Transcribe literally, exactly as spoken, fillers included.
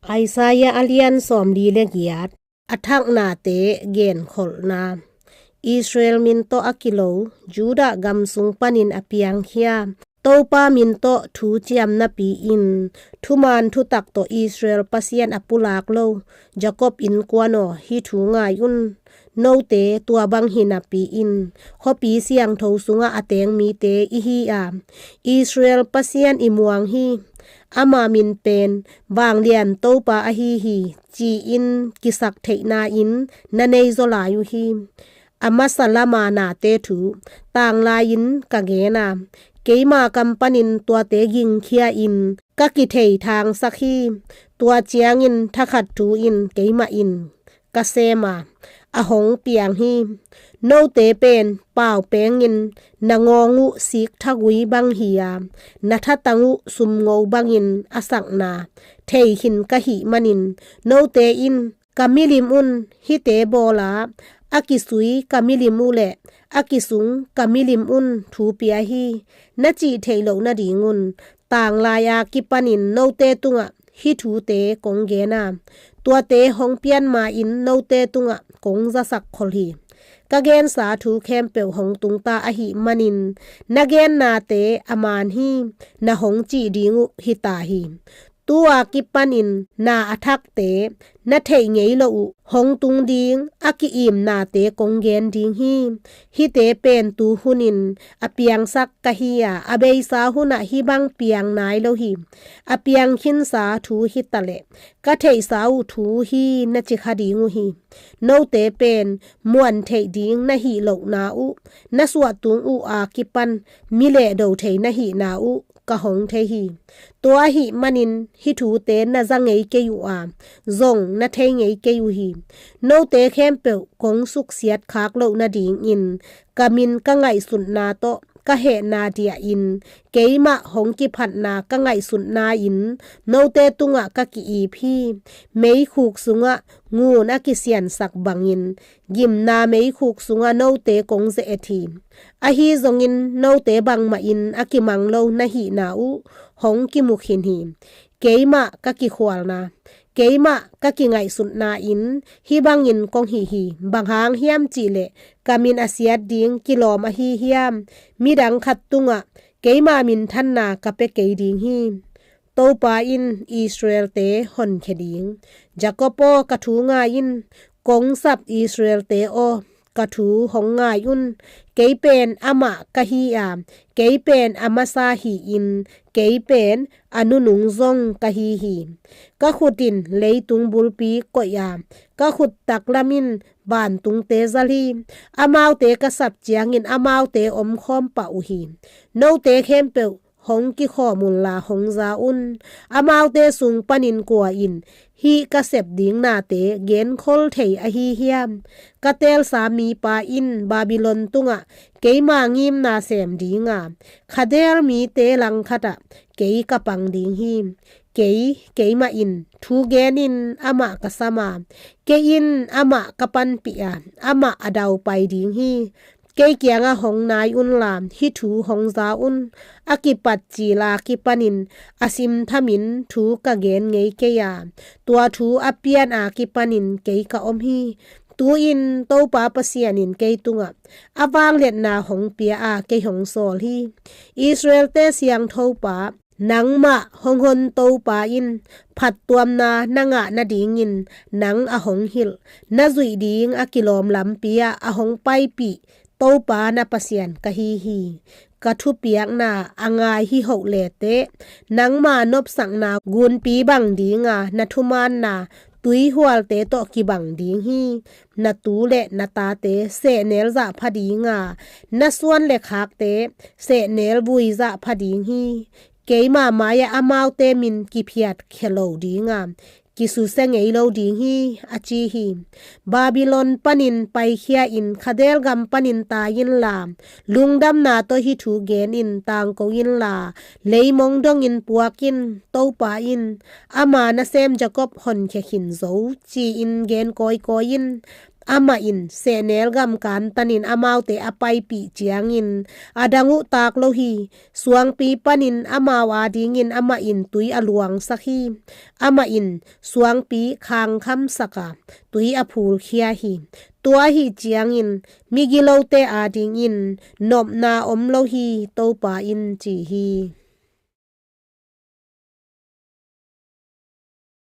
Isaiah a lian sawmli le giat. A thaknate genkholhna. Israel min tawh a kilo, Judah gam sung panin a piangkhia, Topa min tawh thu ciam napi-in, thuman thutak tawh Israel Pasian a pulak lo Jacob innkuan aw, hih thu ngai un. Note tua bang hi napi-in, khuapi siangtho sungah a teng mite i hi a, Israel Pasian i muang hi. Ama min pen Vanglian Topa ahi hi, ci-in kisak theihna-in na nei zaw lai uh hi. A masa lama nate thu tanglai-in ka gen a, keima kam panin tuate gingkhia-in ka kithei thangsak hi. Tua ciangin thakhat thu in keimah in ka sem a, a hong piang hi. Note pen pau pengin na ngawng uh sikthagui bang hi a, na thatang uh sumngo bangin a sakna thei khin ka hih manin, note in ka milim un hihte bawl a, a kisui ka milim uh le a kisung ka milim un thu pia hi, na cih theih loh nadingun, tanglai-a kipanin note tungah hih thute kong gen a, tuate hong pian ma-in note tungah kong zasak khol hi. Ka gensa thu khempeuh hong tungta ahih manin, na gennate a man hi, na hong cih ding uh hita hi. Tu-a kipanin na a thakte, na theih ngei loh uh hong tung ding a ki-imnate kong gen ding hi. Hihte pen tu hunin a piangsak ka hi a, a beisa hunah hih bang piang nai lo hi. A piang khinsa thu hitaleh, ka theihsa uh thu hi, na ci kha ding uh hi. Note pen muan theih ding na hih lohna uh, na suahtung uh a kipan mi lehdo thei na hihna uh ka hong thei hi. Tua ahih manin hih thute na za ngei kei uh a, zong na thei ngei kei uh hi. Note khempeuh kong suksiat khak loh nadingin ka min ka ngaihsutna tawh ka hehna diahin keimah hong kiphatna ka ngaihsutna-in note tungah ka ki-ip hi. Meikhuk sungah ngun a kisiansak bangin gimna meikhuk sungah note kong ze-et hi. Ahi zongin note bangmahin a kimang lo na hihna uh hong kimu khin hi. Keimah ka kikhualna, keimah ka kingaihsutna-in hih bangin kong hih hi. Bang hang hiam cihleh ka min a siat ding kilawm ahi hiam? Midang khat tungah keima minthanna ka pia kei ding hi. Topa in Israel-te honkhia ding. Jacob aw, ka thu ngai in. Kong sap Israel-te aw, ka thu hong ngai un. Kei pen amah ka hi a, kei pen a masa hi-in, kei pen a nunung zong ka hi hi. Ka khut in leitung bulpi koih a, ka khut taklam in vantungte zal hi. Amaute ka sap ciangin amaute omkhawm pah uh hi. Note khempeuh hong kikhawm unla hong za un. Amaute sung panin kua in hih ka sep ding nate genkhol thei ahi hiam? Ka teelsa mipa in Babylon tungah keima ngimna sem ding a, Khaldea mite langkhatah kei ka pang ding hi. Kei, keimah in thu gen in amah ka sam a, kei in amah ka panpih a, amah a daupai ding hi. Kei kiangah hong nai unla, hih thu hong za un. A kipat cil a kipanin a simthamin thu ka gen ngei kei a, tua thu a pian a kipanin kei ka om hi. Tu-in Topa Pasian in kei tungah a vangliatna hong pia a, kei hong sawl hi. Israel-te siangthopa, nangmah hong hon Topa in phattuamna na ngah nadingin nang a hong hilh, na zuih ding a kilawm lampi ah a hong paipih Topa na Pasian ka hi hi. Ka thupiakna a ngai hi hoh leteh, nangma nopsakna gunpi bang dinga na thumaanna tuihualte tawh kibang ding hi. Na tu le na tate sehnel zah pha dinga, na suan le khakte sehnel vui zah pha ding hi. Keima mai-ah amaute min kiphiat khia lo dinga, kisusia ngei lo ding hi, a ci hi. Babylon panin paikhia in, Khaldea gam panin tai inla, lungdamna tawh hih thu gen in tangko inla, leimong dongin puak in. Topa in, ama nasem Jacob honkhia khin zo, ci-in gen kawikawi in. Amah in sehnel gam kantanin amaute a paipih ciangin a dang uh taak lo hi. Suangpi panin amau adingin amah in tui a luangsak hi. Amah in suangpi khangkhamsak a, tui a phulkhia hi. Tua ahi ciangin migilote adingin nopna om lo hi, Topa in ci hi.